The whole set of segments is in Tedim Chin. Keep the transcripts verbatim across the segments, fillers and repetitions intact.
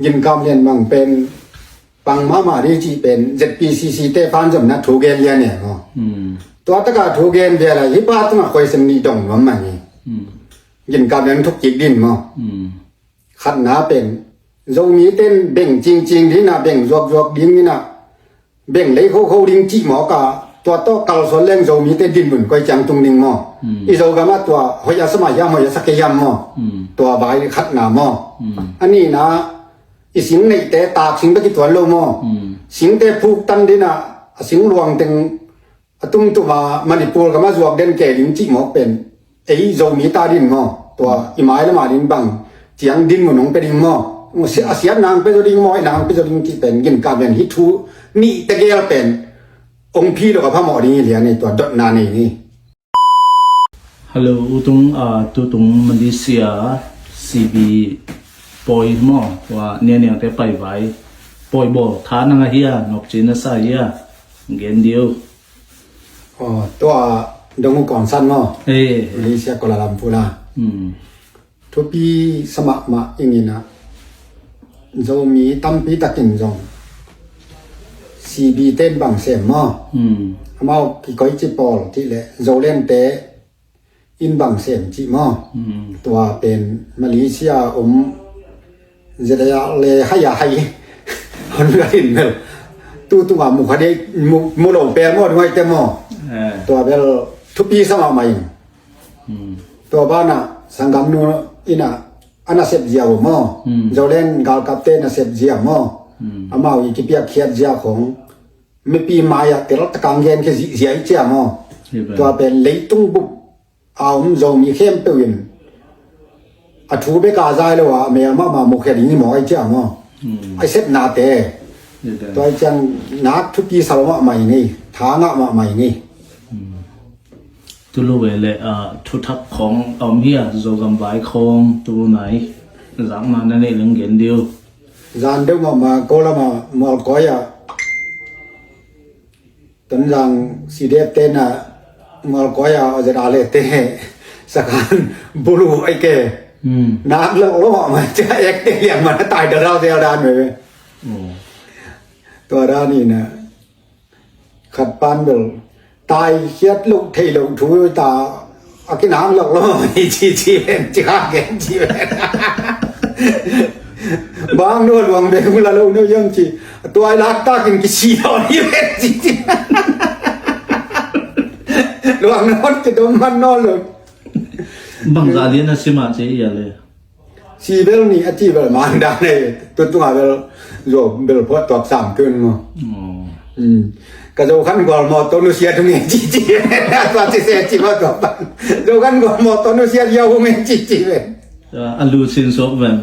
Ginkam Lian bang pen pang mahmah ding cih pen Z P C C te pan zomna thu gen lian e maw. Tua taka thu gen vial a hi pa tungah khuaisem nih dong nuam mah hi. Ginkam Lian thuk kik din maw. Khatna pen Zomi ten beng cingcing ding a, beng zuakzuak ding in a, beng lei khokho ding cih mawk a, tua tawh kalsuan leng Zomite dinmun koi ciang tung ding maw? I Zogam ah tua hoih a sa mah hiam, hoih a sa kei hiam maw? Tua vai khatna maw? A nihna, i sing neihte tak sing bek i tuan lo maw? Singte phuktan ding a, a sing luang teng a tumtum a Manipur gam a zuak den kei ding cih mawk pen ei Zomi ta din maw? Tua i mailam a din bang ciang dinmun hong pia ding maw? A siatna hong pia zaw ding maw, hoihna hong pia zaw ding cih pen Ginkam Lian hi thu nih tegel pen hong phi lo ka phamawh ding hi lian ei, tua dotna nei ni. Hello, utung, ah, tutung Malaysia C B pawi maw, tua nianiangte paivai pawi bawl tha nang a hia, nopci na sa hia, gen diu. Aw, tua dong uh kawngsan maw? Eh, eh. Malaysia Kuala Lumpur la. Hmm. Thupi sa mahmah ing in a, Zomi tampi takin zong C B ten bang sem maw? Hmm. Amau kikoi ci pawl cih leh Zolandte in bang sem cih maw? Hmm. Tua pen Malaysia om zia le hai a hai hon ka hin bel tu tunga mu kha dei, mu, mu lo pel maw, duai te maw? Eh. Tua bel thupi sa mahmah ing. Hmm. Tua banah sanggamnu in a, a nasep zia uh maw? Hmm. Zoland galkapte nasep zia maw? Hmm. Amau i kipiakkhiat zia khong mipi mai-ah tel takang gen khia zihziah i cia maw? Hi pen. Tua pen leitung bup a om Zomi khempeuh in a thu bek a zai lo a, a mel mahmah mukhia ding hi maw ai cia maw? Hmm. Ai sepnate. Hi pen. Tua ai ciang nak thupi sa lo mahmah ing ei, tha ngah mahmah ing ei. Hmm. Tulu ve le, ah, thuthak khong a om hia, Zogam vai khong tu nai zakna na neih leng gen diu. Zan deuh mahmah ko lama Mualkoi ah Tonzang C D F te na Mualkoi ah, Ozet Ale te sakan bulu ai ke. Hmm. Nak lo lo mahmah cia ek te liang mana tai da rau te dan ve. Oh. Tua dan ni na. Khat pan bel tai khiat loh thei loh thu ta a kinang lok lo hi ci ci ven ci kha gen ci ven. Bang no luang beng la lo no yam ci. Tuai lak takin kisi lo ni ven ci ci. Luang no kidom man no lo. Bangzah lian a si mah ci ia le. Si bel nih a ci bel man dan ei, tu tunga bel zo bel phuah tuak sam tun maw. Oh. Hmm. Ka Zo Khan Gual mawtaw nusia tung ei ci ci. Tua ci se ci maw tua pan. Zo Khan Gual mawtaw nusia yau hong ei ci ci ven. A lu sin sok ven.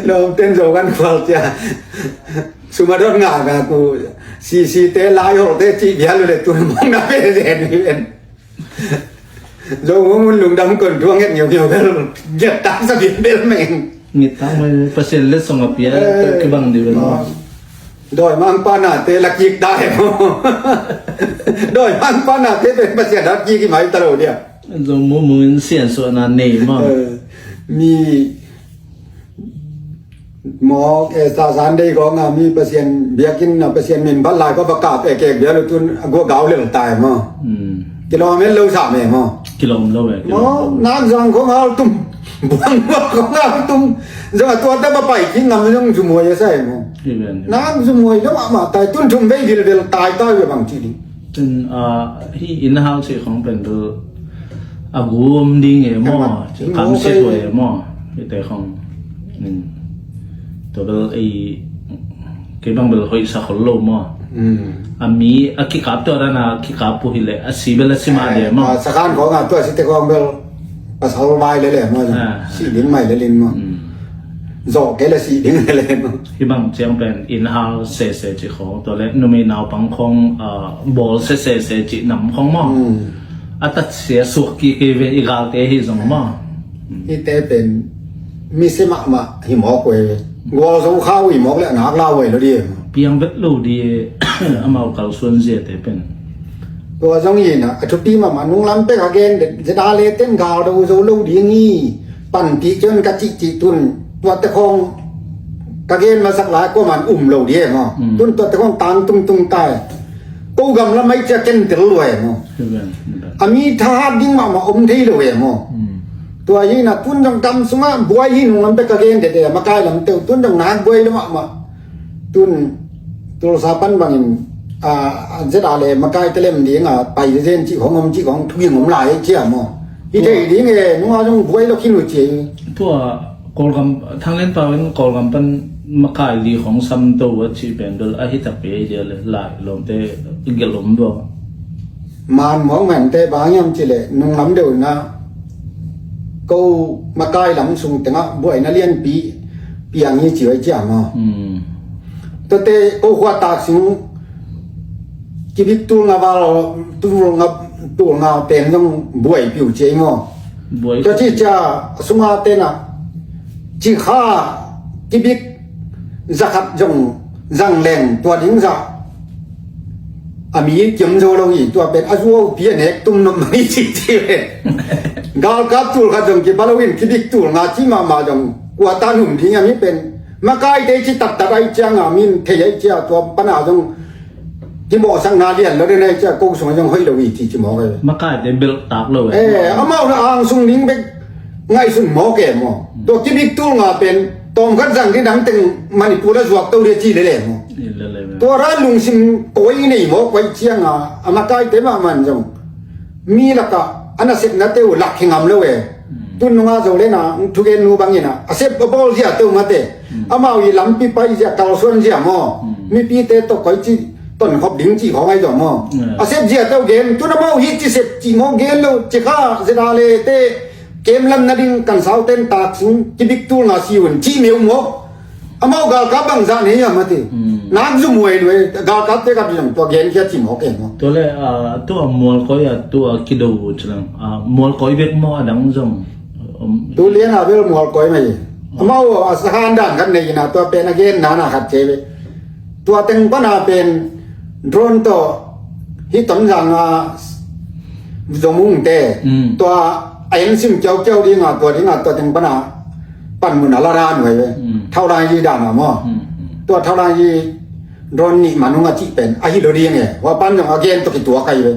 No, ten Zo Khan Gual cia. Sumadon nga nga ku si si te lai hol te ci bia lu le tun mong na pe zen ni ven. Zo mun lungdam kon thuang het ngiau ngiau bel. Giat tak sa bia bel meng. Ngit tak mai Pasian letsong a pia. Eh, kibang di bel. Dawi mang pana te la kik ta he mo. Dawi mang pana te pen Pasian la kik i mai ta lo dia. Zo mu mu in sian suahna nei mo. Eh, mi Mawk Easter Sunday kong a mi Pasian biakinn a Pasian min phat lai kong va kap ekek bia lo tun a gua gau lel tai maw. Hmm. Kilawm het lo sa me maw. Kilawm lo e, kilawm lo. Maw, nak zang kong hal tum. Buang buang kong hal tum. Zong a tua ta ba pai king ngam zong zumuai a sa e maw. Hi ven, hi ven. Nak zumuai lo mahmah tai tun thum vei vilvel tai tai ve bang ci ding. Tun, ah, hi inn hau cih khong pen tu a gum ding e maw, kam sia tuai e maw, hi te khong. Tua bel ei kei bang bel hoih sa khol lo maw. A mi a kikap tua dan a kikap pu hi le a si bel a si mah le maw. Sakhan khong a tua si te khong bel pasal vai le le maw. Si ding mai le lin maw. Zawh kei le si ding le le maw. Hi bang ciang pen inn hal sese cih khong, tua le numei naupang khong, ah, bawl sesese cih nam khong maw. A tatsia suak kik kei ve i galte hi zong maw. Hite pen misi mahmah hi mawk ve. Gualzo kha uh hi mawk le a nak lau ve lo di e maw. Piang vet lo di e, amau kalsuan ziate pen. Tua zong hi na, a thupi mahmah nunglam pek a gen det, zeda le ten gal do zo lo ding hi. Panpih cion ka cihcih tun, tuate khong ka gen masak lai kuaman um lo dih e maw. Tun tuate khong tang tungtung ta e. Ko gam lam ai cia kentel lua e maw. A mi thahat ding mahmah om thei lo e maw. Tua hi na tun zong gam sungah buai hi nung lam pek ka gen dede a makai lam teu tun zong nak buai lo mahmah. Tun Tulsa pan bangin a zet a le makai telem ding a pai zen cih khong om cih khong thuging om lai cia maw. Hi thei ding e nunga zong buai lo khin uh cia hi. Tua Kawlgam, Thanglen pau in Kawlgam pan makai li khong sam to a ci pen bel a hi takpi a i dia le lai lawmte gelh om dua. Man muang mante bang hiam ci le nung lam deuh na ko makai lam sung tengah buaina lianpi piang hi ci oi ciam a. Tate ko khua tak sung kibik tul nga val tul nga tul nga pen zong buai piu ci ei maw. Buai. Tua ci cia sunga tena ci kha kibik zakhat zong zang leng tua ding zah a mi kiam zo lo hi tua pen a zuau pi a nek tum nom hi ci ci ve. Galkap tul khat zong kipa lo in kibik tul nga ci mahmah zong kua tan hum ding a mi pen makai te ci taktak ai cianga min thei ai cia tua pana zong kimawhsakna lian lo den ai cia ko sung a zong hoih lo hi ci ci mawk ai. Makai te belh tak lo e. Eh, amau na ang sung ning bek ngaihsun mawk e maw. Tua kibik tul nga pen tawm khat zang di dang teng Manipur a zuak to dia ci lele maw. Tua ra lungsim koi nei mawk koi cianga a makai te mahmah zong mi laka a nasepna te uh lak hi ngam lo e. Tun nunga zo lena thugen nu bangina a sep a bawl zia te uh mate. Amau i lampi pai zia kalsuan zia maw. Mipite tawh koi ci tonkhop ding ci khawng ai zaw maw. A sep zia te uh gen tun amau hi ci sep ci maw gen lo ci kha zeda le te kem lam na ding kan sau ten tak sung kibik tul nga si un ci meu maw. Amau galkap bangzah nei a mati. Nak zu muai luai galkap te kap zong tua gen kia ci mawk e maw. Tua le tua mual koi a tua kido uh ci lang mual koi bek maw a dang zong. Tu lian a bel mual koi mai. Amau a sahan dan khat nei ina tua pen a gen nana khat ce ve. Tua teng pana pen drone tawh hi ton zanga zomung te tua a en sim kiaukiau dinga tua dinga tua teng pana panmun a la ran vai ve. Thau lai yi dana maw. Tua thau lai yi drone nih manung a cih pen a hi lo ding e hua pan zong a gen tawh kituak ai ve.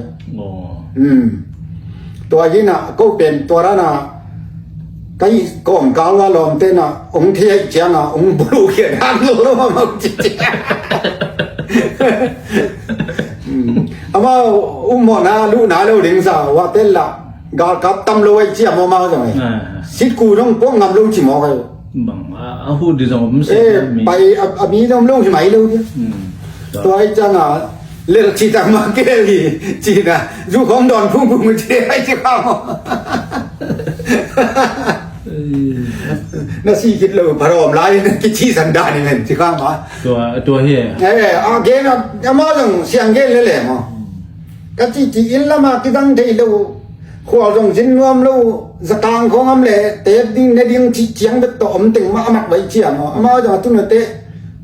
Tua hi na ko pen tua rana ka hi kawm kal la lawm tena ong thei ai cianga ong bulu khia dan lo lo ma mau ci ci. Amau um mawna luhna lo ding sa wa tel la galkap tam lo ai cia maw mau zong ai. Sitku dong puak ngam lo ci maw kai. Bang a hu di zong um se eh pai a mi zong lo hi mai lo dia. Tua ai cianga lel ci tak ma kel hi ci na zu khong don phung phung ci ai ci kha maw. Na si kit lo pharom lai na kici san dan ni men ci kha ma. Tua tua hi. Eh a gen a ma zong siang gen le le maw. Ka ci ci in lama kidang thei lo. Khual zong zin nuam lo zakang khawng am le teep ding ne ding cih ciang bek tawh om teng mah a mat vai cia maw amau zong a tunate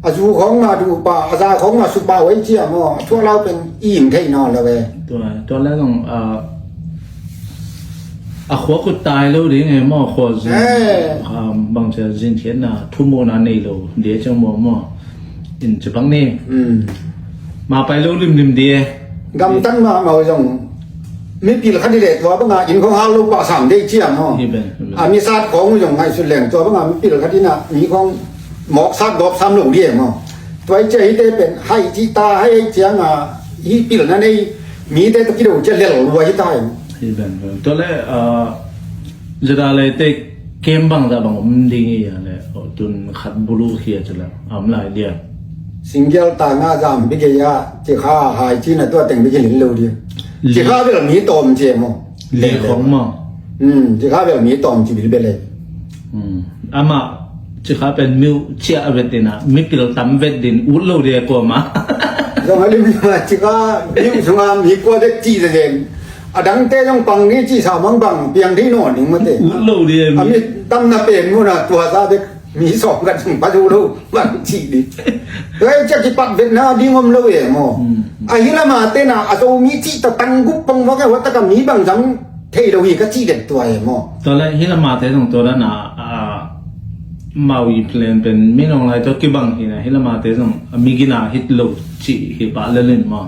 a zu khawng mah duhpa a za khawng mah supa vai cia maw a thuahlau pen im thei nawn lo e. Tua le zong a khua kut tai lo ding e maw khua zin bangcia zin khiatna thumuhna nei lo dia ciang maw maw in ci bang ni. Ma pai lo limlim dia. Gamtang mahmah uh zong mipil khat i leh tua banga inn khong hal lo pah sam dei ciam maw? A mi sat khong uh zong ngaihsut leng tua banga mipil khat ina mi khong mawk sat gawp sam lo dih e maw? Tua i cia hite pen hai cih ta hai hai cianga hih pilna nei mite tawh kido cia lel lua hi ta e maw? Tua le Zada le te kem bangzah bang om ding hi a le tun khat bulu hi a cila a om lai dia. Single ta nga zam bik hi a cikha hai cina tua teng bik hi lin lo dia. Cikha bel mi tawm ci maw? Li khong maw? Cikha bel mi tawm ci bilbel e. Amah cikha pen miu ciah a vet dina mipil tam vet din ut lo dia kuama. Zong a lim lima cikha miu sunga mi kua dek ci zen. A dangte zong pang ni cihsa mangbang piang thei nawn ding mate. Ut lo ding a mi tam na pen muna tua za bek mi sawm kan sung pa zo lo bang cih ding. Tua hi ciah kipat vetna ding om lo e maw? A hi lama tena a zo mi cih ta tang gup pang vak e hua taka mi bang zang thei lo hi ka cih vet tua e maw? Tua le hi lama te zong tua dana a Maui plan pen Min Aung Hlaing tawh kibang hi na, hi lamate zong a mi gina hit lo cih hi pah lel in maw.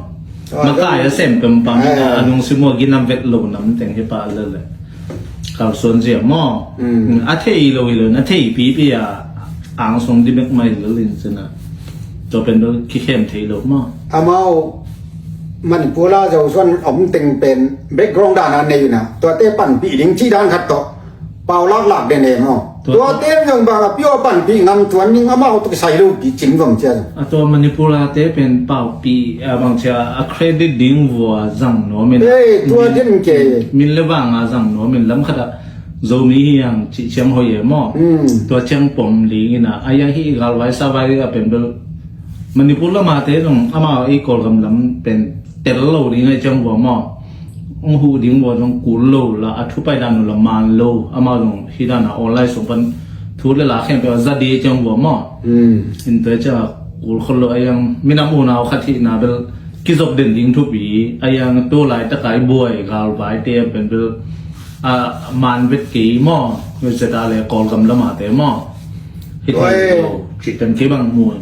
Makai a sem peuh pah mi na, a lungsim uh a gina vet lo nam teng hi pah lel le. Kalsuan zia maw. A thei lo hi lo, a thei pipi a angsung di bek mai lel in cina. Tua pen bel kikhem thei lo maw. Amau Manipur a Zosuan om teng pen background dan a nei na. Tuate panpih ding cih dan khat tawh pau laklak den e maw. Tuate zong bang a pio panpih ngam tuan ning amau tuk sai lo pi cing zong cia. A tua Manipur a te pen paupih a bang cia a credit ding vua zang nuam in. Ei, tua din ke. Min le vang a zang nuam in lam khat a Zomi hi ang cih ciang hoih e maw. Tua ciang pom ding in a, a ia hi galvai savai a pen bel Manipur lamate zong amau i Kawlgam lam pen tel lo ding a ciang vua maw. Hong huh ding vua zong kul lo la, a thu pai dan uh la man lo, amau zong hi dan a online sung pan thu le la khem pe a za di ciang vua maw. In tua ciang a kul khol lo a iang minam unau khat hi na bel kizop den ding thupi a iang tu laitaka i buai galvai te pen bel a man vet kei maw. Zeta le Kawlgam lamate maw. Hi thei lo cih pen kei bang mu.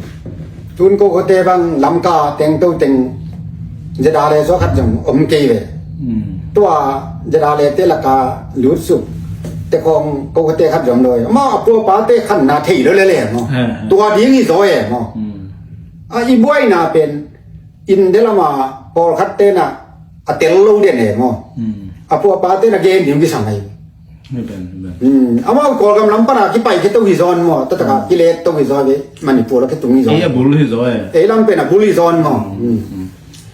Tun ko kote bang Lamka teng to teng zeta le so khat zong om kei ve. Tua zeta le te laka lut suk te khong ko kote khat zong loi. Amau a pua pa te khan na thei lo le le maw. Tua ding i zo e maw. A i buai na pen in de lama pawlkhat te na a tel lo den e maw. A pua pa te na gen ding kisang ai. Amau Kawlgam lam pana kipai ke to hi zon maw, tataka kilet to hi zon ve, Manipur a ke tung hi zon. Ei a bul hi zon e. Ei lam pen a bul hi zon maw.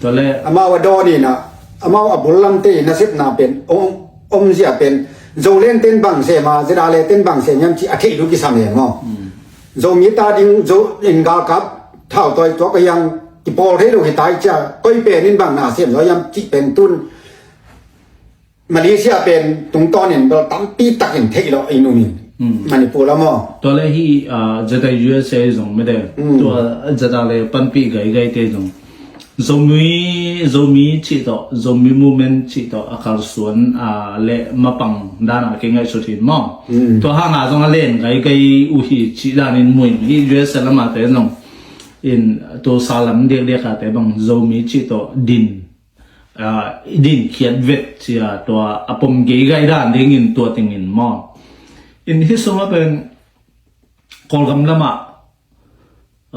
Tole amau a dawn in a, amau a bul lam te in a sep na pen om, om zia pen Zolen ten bang se ma, Zedale ten bang se miam ci a thei du kisam e maw. Zomi ta ding zo in galkap thau toi tuak a hiang kipawl thei lo hi tai cia, koi pen in bang na sem zo hiam ci pen tun Malaysia pen tungtawn in bel tampi takin theih lawh i nung in. Manipur lam aw. Tua le hi, ah, Zeta U S A zong mede. Tua Zeta le panpih gaigai te zong. Zomi, Zomi cih tawh, Zomi movement cih tawh a kalsuan, ah, le mapang dan a kei ngaihsut hin maw. Tua hang a zong a len gaigai uh hi cih dan in muin hi U S A lam a te zong. In tu sa lam diakdiak a te bang Zomi cih tawh din. Ah, i din khiat vet cia tua a pom geigai dan dingin tua tingin maw. In hi sungah pen Kawlgam lamah,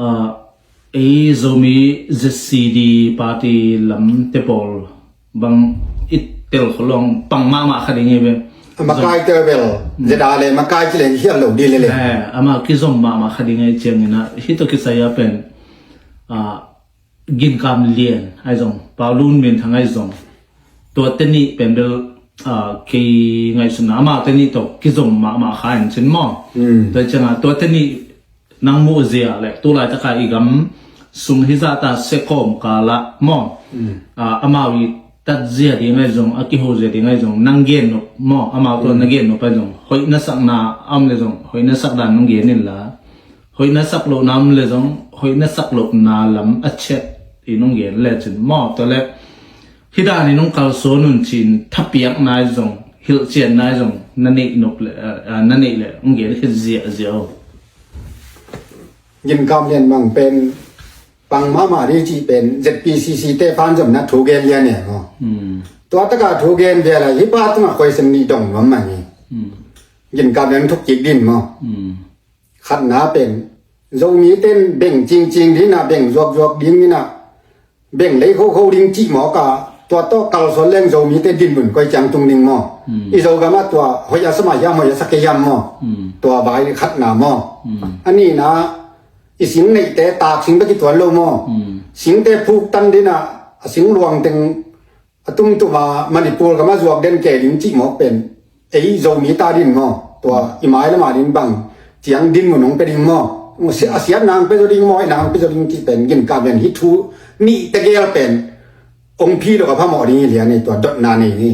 ah, ei Zomi Z C D party lam te pawl bang i tel khawlawng pang mahmah kha ding hi ve. A makai te bel, Zedale makai ci leng hial lo di lele. Eh, ama kizom mahmah kha ding hi ciangin ah, hi tawh kisai ah pen, ah, Ginkam Lian ahi zong, Pau Lun Min Thang ahi zong. Tua te nih pen bel, ah, kei ngaihsutna amau te nih tawh kizom mahmah kha in cin maw. Tua ciangah, tua te nih nang muh zia le, tu laitaka i gam sung hi zahta sekawm kalah maw. Ah, amau i tat zia ding ahi zong, a kiho zia ding ahi zong, nang gen nop maw, amau tua na gen nop ahi zong, hoih na sakna a om le zong, hoih na sak dan nong gen in la. Hoih na sak lohna om le zong, hoih na sak lohna lam a ciat in hong gen le cin maw, tua le hi dan in hong kalsuan un cin thapiakna zong, hilhcianna zong na neih nop le, ah, ah, na neih le hong gen khit ziahziah aw. Ginkam Lian bang pen pang mahmah di cih pen Z P C C te pan zom na thu gen lian e maw. Tua taka thu gen bia la hi pa tungah koi sem ni dong nuam mah ni. Ginkam Lian thuk kik din maw. Khatna pen Zomi ten beng cingcing ding a, beng zuakzuak ding in a, beng lei khokho ding cih mawk a, tua tawh kalsuan leng Zomi te dinmun koi ciang tung ding maw. I Zogam ah tua hoih a sa mah hiam, hoih a sa kei hiam maw. Tua vai khatna maw. A nihna i sing neihte tak sing bek i tuan lo maw. Singte phuk tan ding a, a sing luang teng a tumtum a Manipur gam a zuak den kei ding cih mawk pen ei Zomi ta din maw, tua i mai lam a din bang ciang dinmun hong pe ding maw. A siat nang pe zo ding maw, i nang pe zo ding cih pen Ginkam Lian hi thu nih tegel pen hong phi lo ka phamawh ding hi lian ei, tua dotna nei ni.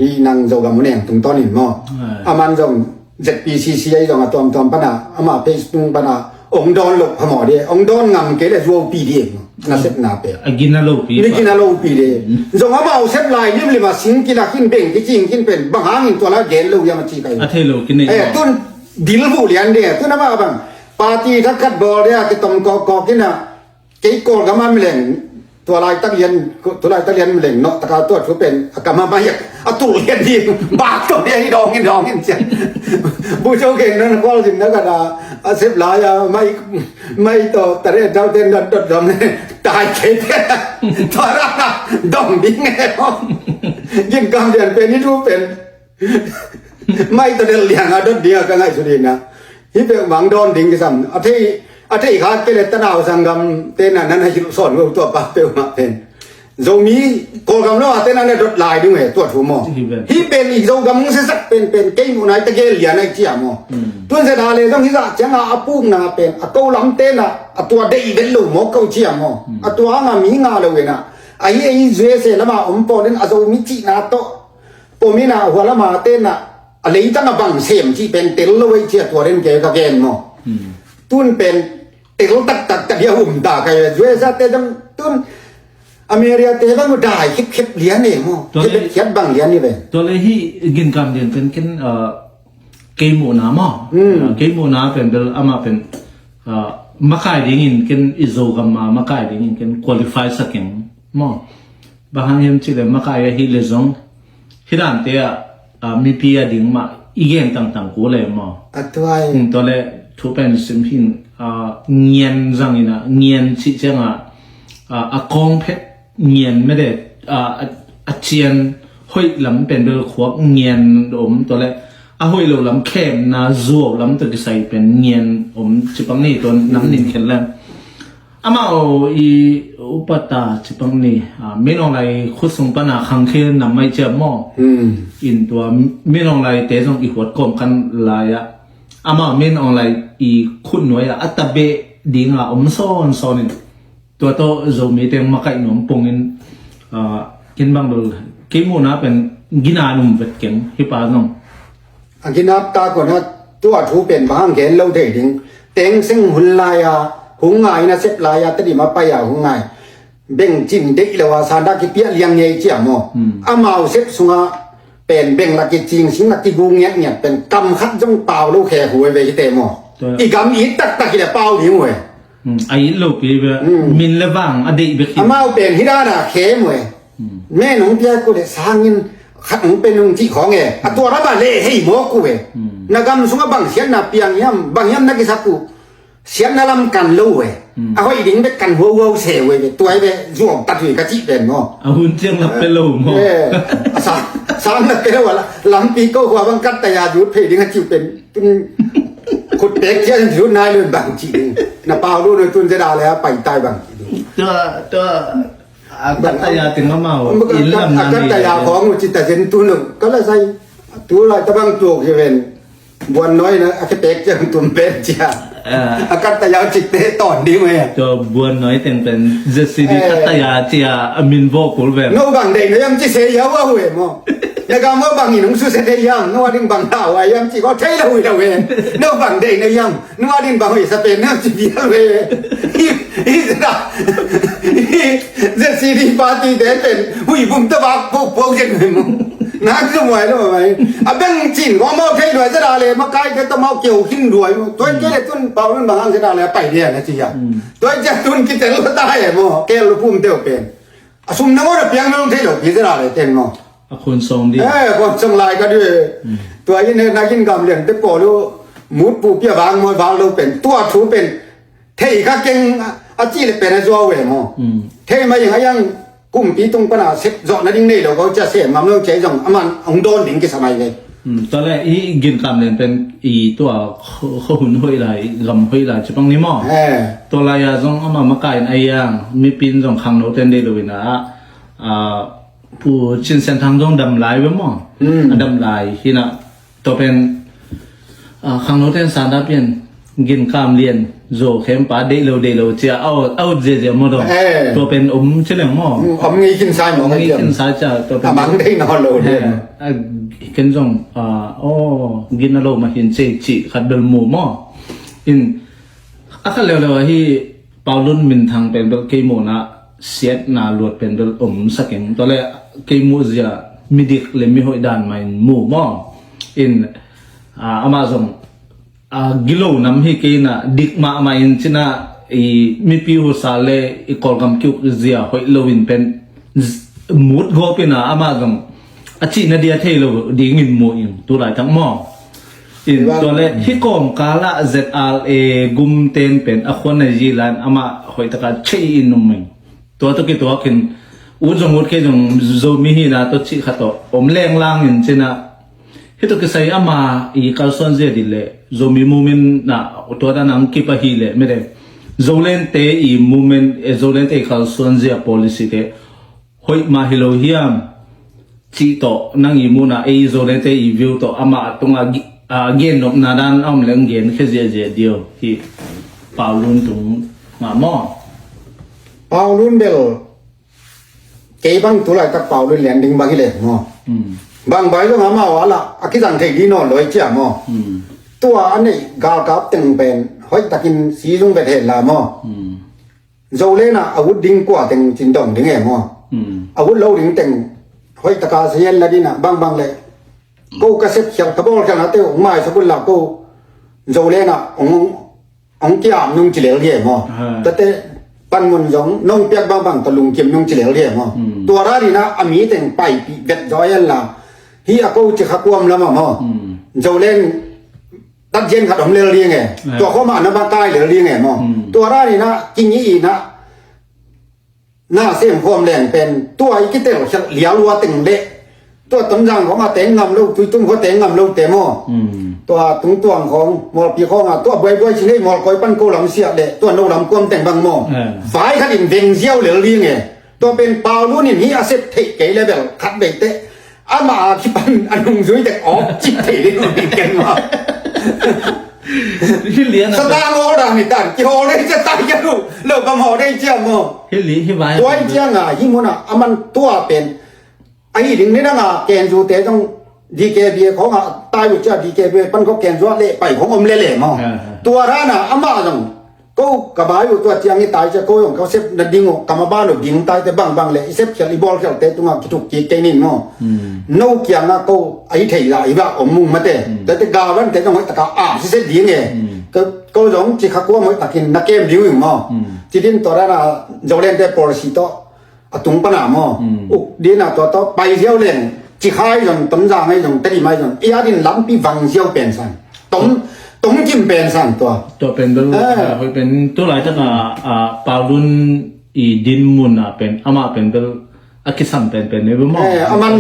Hi nang Zogam u neng tungtawn in maw. A man zong Z P C C ahi zong a tuamtuam pana, ama Facebook pana ong dawn lo phamawh di, ong dawn ngam kei le zuaupi di. Nasepna pen a gina lopi, ni gina lopi di. Zong amau sep lai limlim a sing kilak in beng kicing kin pen bang hangin tua la gen lo hiam a ci kai. A thei lo kinei. Eh, tun Dil buh lian ding a, tu na mah bang party thakhat bawl ding a kitom kawkkawk in a, kei Kawlgam a mileng, tua laitak lian, tua laitak lian mileng nawh taka tua thu pen a kam a mai a tul lian ding, bak tawh lian hi dawng in dawng in cian. Bu Zo Kheng nan khual zin na ka da a sep lai a mai, mai tawh tare dau ten dot dot dam ne tai kei te. Tua ra dong ding e. Gin kam lian pen i thu pen mai tawh del liang a dot ding a ka ngaihsut ding a. Hi peuh mang dawn ding kisam. A thei, a thei kha kei le tanau sanggam te na nan a hilh sawn lo tua pa peuhmah pen. Zomi Kawlgam lo a te na na dot lai ding e tua thu maw. Hi pen i Zogam hong siasak penpen kei muh nai ta gel lian ai cia maw. Tun zet a le zong hi zah ciang a a pukna pen a ko lam te na a tua deih vet lo maw ko cia maw. A tua hang a mi nga lo e na. A hi ei U S A lam a om pawl in a Zomi cihna tawh pom in a hua lam a te na a leitang a bang sem cih pen tel lo ei cia tua den ke ka gen maw. Tun pen tel taktak tak ia um ta kai U S A te dang tun America te bang dai khipkhip lian e maw. Tua le khiat bang lian ni ve. Tua le hi gin kam lian pen ken, ah, kei muhna maw. Ah, kei muhna pen bel ama pen, ah, makai dingin ken i Zogam a makai dingin ken qualify sa keng maw. Bang hang hiam cih le makai a hi le zong hi dante ah, ah, mipi a ding mah i gen tangtang ku le maw. A tuai. Tua le thu pen sim hin, ah, ngian zangin ah ngian cih ciang ah, ah, a kawng phet ngian mede, ah, a, a cian hoih lam pen bel khuak ngian om tua le a hoih lo lam khemna zuau lam tawh kisai pen ngian om cipang ni tua nam nin khen lem. Amau i upata cipang ni, ah, Min Aung Hlaing khut sung pana khangkhia nam mai ciam maw. In tua Min Aung Hlaing te zong i huat kawm kan lai ah. Amau Min Aung Hlaing i khut nuai ah a tabeh ding a om sawnsawn in. Tua tawh Zomi teng makaih nuam pongin, ah, kin bang bel kei muhna pen gina num vet keng hi pa zong. A ginap ta kona tua thu pen bang gen lo thei ding. Teng seng hun lai a hung ngai na sep lai a tadi ma pai a hung ngai. Beng cin deih lo a sanda kipiah liang ngei cia maw. Amau sep sunga pen beng la kicing sing la kigu ngiat ngiat pen kam khat zong pau lo khe huai ve hi te maw. I gam it taktak hi le pau ding huai. A it lo pi ve. Min le vang a deih bek hi. Amau pen hi dana khe muai. Men hong pia ku le sangin khat hong pen hong cih khawng e. A tua rama le hei mawk uh e. Na gam sungah bang siatna piang hiam, bang hiam na kisak uh. Siatna lam kan lo uh e. A hoih ding bek kan huauhuau se uh e. Tua hi ve zuam tat hui ka cih pen maw. A hun ciang lap pe lo maw. A sang, sang lap pe lo a la, lampi ko hua bang kat taya zut phei ding a cih pen. Tun khut pek ciang zut nai lo bang cih ding. Na pau lo no tun zeda le a pai tai bang cih ding. Tua, tua, a kat taya ting amau. Inn lam a kat taya khawng uh cita zen tun lo. Ka la sai. Tu lai tabang tuak hi ven. Buan noi na a ke pek ciang tum pek cia. A kat taya cik te ton ding mai. Tua buan noi teng pen Z C D kat taya cia a min vok kul ven. No bang dei no yam ci se ya wa hue mo. Na ga mo bang in hong su se dei yam. No ding bang ta wa yam ci ko thei la hui la ven. No bang dei no yam. Nunga din bang hoi sa pen na ci bial ve. Hi, hi, zeda. Hi, Z C D party te pen hui bum ta bak pok pok zen ve mo. Nak zu muai lo mai. A beng cin ko mau thei duai zeda le makai ke ta mau kiu khin duai mo. Toi ke le tun pau nun bang hang zeda le pai dia na ci ya. Toi ja tun ki tel lo ta e mo. Ke lo pum teu pen. A sum na mo na piang nong thei lo ki zeda le ten mo. A khun sawng ding. Eh, khun sawng lai ka ding. Tua in he na kin gam lian te pawl uh mut pu pia vang mawi vang lo pen tua thu pen thei kha keng a ci le pen a zuau ve maw. Thei ma ing a yang kumpi tung pana sep zawh na ding nei lo ko cia sem ngam lo cia zong a man hong dawn ding kisa mai ve. Tua le i gin kam lian pen i tua kho hun hoih lai gam hoih lai ci pang ni maw. Tua lai a zong ama makain a yang mipin zong khangno ten dei lo in a, a Pu Cin Sian Thang zong dam lai ve maw. A dam lai hi na. Tua pen, ah, khangno ten sanda pian gin kam lian zo khem pa deih lo deih lo cia a ut, a ut zia zia maw dong. Tua pen om ci leng maw. Om ngei khin sai maw. Om ngei khin sai cia tua pen. A mang deih nawn lo ding. Ken zong, ah, aw gin a lo ma hin ci ci khat bel mu maw. In a khat leuleu ahi Paulun minthang pen bel kei muhna siatna luat pen bel om sa keng. Tua le kei muh zia midik le mihoih dan mah in mu maw. In, ah, amah zong a gilo nam hi kei in ah, dik mahmah in cin ah, i mipi husa le i Kawlgam kiuk zia hoih lo in pen z- mut gawp in ah, amah zong a cihna dia thei lo dingin mu in tu laitak maw. In tua le hi kawmkal ah Z R A gumten pen a khuan na zi lan amah hoih taka thei in um in. Tua tawh kituakin ut zong ut kei zong Zomi hina tawh cih khat tawh om lenglang in cin ah, hih tawh kisai ama i kalsuan zia dih le Zomi movement na tua dan ang kip ahi le mede Zolente i movement e, Zolente i kalsuan zia policy te hoih mah hi lo hiam cih tawh nang i muhna ei Zolente i view tawh amah tungah gi- a gen nopna dan a om leng gen khia ziahziah dio hi. Paulun tung mah maw? Paulun bel kei bang tu laitak Paulun lian ding bang hi le maw? Bang bai zong amau a lah a kizang thei dih nawn lo i cia maw? Tua a neih galkap teng pen hoih takin si zung vet hen la maw? Zolen ah a ut ding kua teng cin dong ding e maw? A ut lo ding teng hoih taka sian la ding ah bangbang le ko ka sep khial ka bawl khial na te ong mai sa kul la ko Zolen ah ong ong kiam nung ci lel hi e maw? Tate panmun zong nong piak bangbang ta lungkim nung ci lel hi e maw? Tua ra ding ah a mi teng paipih vet zaw en la hi a ko ci kha kuam lam ah maw? Zolen tat zian khat om lel ding e. Tua khawm ah na bang kai lel ding e maw? Tua ra ding ah kingih in ah na sem khawm leng pen tua i kitel khial lialua teng le tua Tonzang khawng a teng ngam lo, Tuitum khawng teng ngam lo te maw? Tua tungtuang khawng Mualpi khawng a tua buaibuai ci nei Mualkoi pan ko lam siah le tua no lam kuam teng bang maw? Vai khat in veng ziau lel ding e. Tua pen Paulun in hi a sep theih kei le bel khat bei te ama a kipan a nungzui tek awk cik thei ding uh ding keng maw? Hi lian a Satan awl dan hi tan kihawl dei cia tai kia lu lo kam hawl dei cia maw? Hi li hi vai. Tua hi ciang a hi mun a aman tua pen ahi ding ni dang a kenzu te zong D K B A khawng a tai uh cia D K B A pan khawng kenzu a leh pai khawng om lele maw? Tua ran a amah zong ko ka bai uh tua ciang i tai cia ko zong ka sep na ding uh ka ma ban uh ding tai te bangbang le i sep khial i bawl khial te tungah kituk kik kei nin maw? No kiangah ko a i thei lah i vak om mung mate. Tate gavan te zong hoih taka a sise ding e. Ko zong ci kha kuam hoih takin na kem ding uh maw? Ci din tua dan a Zolen te policy tawh a tung pana maw? Uk din a tua tawh pai ziau leng ci khai zon Tonzang ai zong Tedim ai zong i adin lampi vang ziau pen san. Tom tom kim pen san tua. Tua pen bel hoih pen tu laitak a Paulun i din mun a pen amah pen bel a kisam penpen ne bel maw? Aman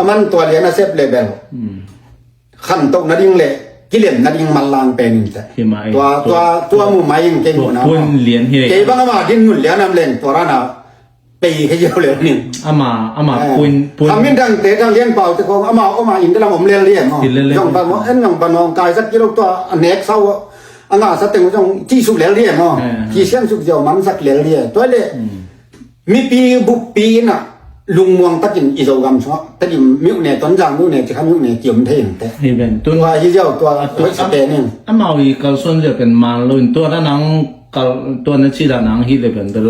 aman tua lian a sep le bel khantoh nading le kilem nading manlang pen in te. Tua tua tua mu mai in kei mu na. Kei bang ama din mun lian am leng tua rana pei khe yau le ning. Ama ama puin puin. Khamin dang te dang lian pau te kong ama ama in te lam om lel lian mo. Zong ba mo en zong ba nong kai sak kilo tua a nek sau a nga sa teng zong ci suk lel lian mo. Ci sian suk ziau man sak lel lian tua le. Mipi buppi in a lungmuang takin i Zogam sungah takin miuh ne Tonzang miuh ne cikha miuh ne kiom thei in te. Hi ben tun. Tua hi ziau tua tua sa te ning. Amau i kalsuan ziau pen man lo in tua da nang kal tua na ci da nang hi le ben bel.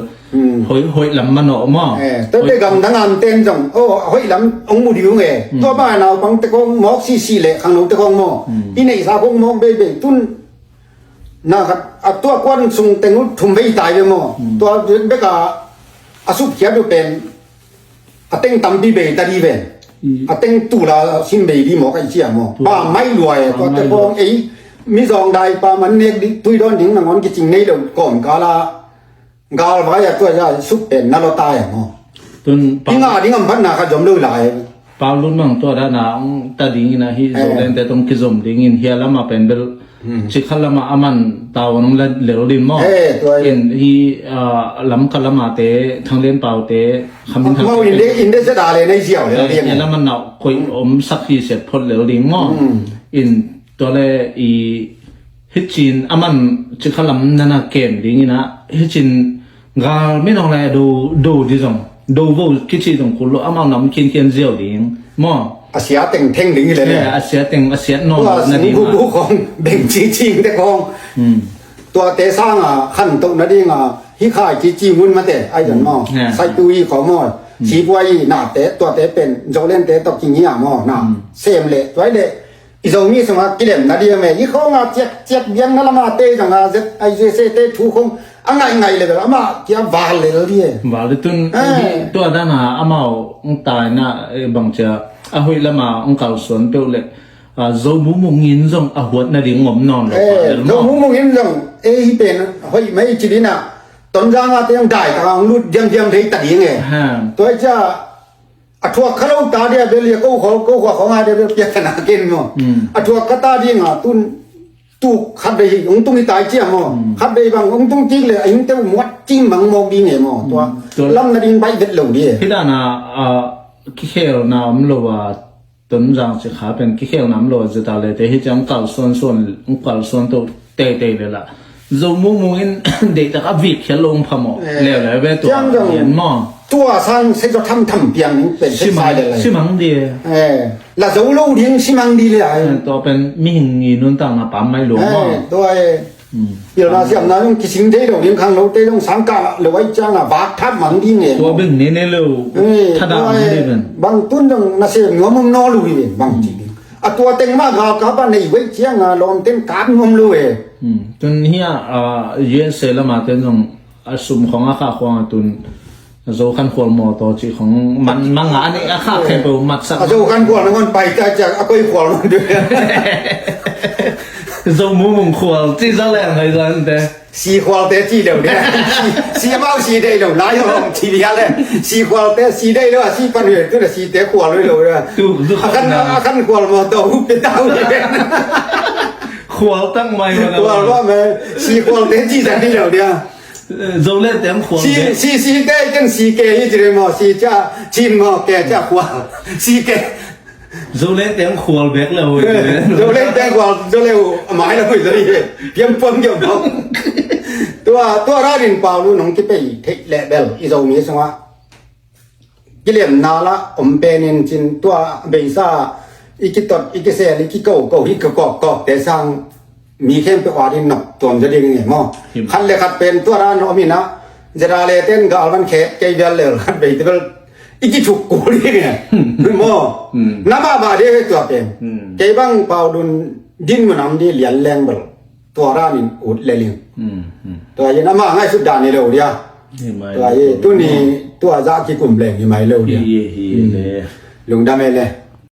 Hoih hoih lam manawh maw? Tua te gamdang am ten zong aw hoih lam ong mu ding e. Tua ba naupang te kong mawk sisi le khangno te kong maw? I neihsa kong mawk beibei tun. Na khat a tua kuan sung teng uh thum vei tai ve maw? Tua bek a a sup khiat uh pen a teng tampi bei ta di ven. A teng tu la sim bei di maw kai cia maw? Pa mai luai tua te kong ei mi zong dai pa man nek di tui don ding nangon kicing nei lo kawm kala. Galvai a tua ya suk pen na lo tai maw? Tun pa dinga ding am phat na kha zom lo lai. Pau lun mang tua da na ong ta ding in a hi zo len te tong kizom ding in hia lama pen bel cikha lama aman tau nong la lel din maw? In hi lam ka lama te thang len pau te khamin thang mau in de in de se da le nei ziau lel din. Hia lama nau koi om sak hi set phot lel ding maw? In tua le i Hicin aman cikha lam nana kem ding ina hicin gal minong lai do do di zong do vo kici zong kulo amau nam khinkhian ziau ding maw? A sia teng theng ding hi le ne. A sia teng a sia nong na ding bu bu kong beng ci cing te kong. Tua te sanga khan to na dinga hi khai ci ci ngun mate ai zong maw? Sai tu i kho maw? Si buai na te tua te pen zo len te to kingia maw na sem le tuai le. I Zomi sungah kilemna ding a me, i khawng a ciakciak biakna lam a te zong a zet, a zese te thu khawng a ngaihngaih le bel amah kia val lel ding e. Val le tun, eh, tua dan a amau ong taina, eh, bang cia a hoih lam a ong kalsuan peuh le, ah, Zo mumung in zong a huat nading om nawn lo. Eh, pa lel Zo maw? Mumung in zong, eh, hi pen hoih mai ci ding a, Tonzang a te ong dai ta ong lut diamdiam thei ta ding e. Ha. Tua cia a thuak kha lo ta dia bel ia ko khua, ko khua khawng a dia bel piak ta na ken maw. Hmm. A thuak kha ta ding a tun tuk khat vei ong tung hi tai cia maw. Hmm. Khat vei bang ong tung kik le a ing te u muat cing mang mawk ding e maw. Tua, hmm, tua lam nading baih vet lo ding e. Hi dan a, ah, kikhelna om lo a, Tonzang ci kha pen kikhelna om lo a, zeta le te hi ciang kalsuan suan, kalsuan to teitei le la. Zo mumung in deihtak a vik khial lo ong phamawh. Eh. Leuleu ve tua ciang zong hian maw. Tua sang se zo thamtham piang ning pen se simang, sai le lai. Simang di. Eh. La zo lo ding simang di le ai. Eh, tua pen mihing i nuntakna pam mai lo maw. Eh, tua e. Hmm. Pilna siamna zong kising thei lo ding, khangno te zong sangkah lo ai ciang a vak thap mang ding e. Tua beng ne ne lo. Eh, thadah tua mang e. Ding pen. Bang tun zong nasem nuam om nawn lo hi ven, bang ci ding. A tua teng mah galkap a nei vei ciang a lawmten kap nuam lo e. Hmm. Tun hi a, ah, U S A lam a ten zong a sum khawng a khah khawng a tun a Zo khan khual mawtaw cih khawng man mang a, a nih a khah khempeuh matsak. A Zo khan khual nangawn pai ta ciang a koi khual man deuh. Zo mumung khual cih zah leng hai zan te. Si khualte ci deuh deuh. Si, si amau si deih lo lai hong ci bia le. Si khualte si deih lo a si pan hue tu le si te khual lo lo. Tu, tu a khan, khual na. A khan khual mawtaw hu pe tau ni. Khual tang mai ma. Khual lo me. Si khualte ci zan ni lo dia. Zo le teng khual si, bek. Si, si te ken si ke hi ci le maw, si cia, cin maw, ke cia khual. Si ke. Zo le teng khual bek le hoi. Zo le teng khual, zo le hu, a mai le hoi zo hi. Piam puam kiam puam. Tua, tua ra din pau lu nong kipei thei le bel, i Zomi sungah. Kilemna la om pen in cin tua beisa i kitot, i kisel, i kiko, ko hi kikok kok te sang mi khempeuh a ding nop tuam zaw ding nge maw? Hi. Khat le khat pen tua dan om in a, zera le ten gal van khe kei bel le khat bei te bel i kithuk kul ding nge maw? Hmm. Na mah mah ding tua pen. Hmm. Kei bang pau dun din mun am di lian leng bel. Tua dan in ut le ling. Hmm, hmm. Tua in ama ngaihsut dan hi lo dia. Hi mai. Tua hi, tuni tua zah kikum leng hi mai lo dia. Hi, hi, hi, hmm, le. Lungdam e le.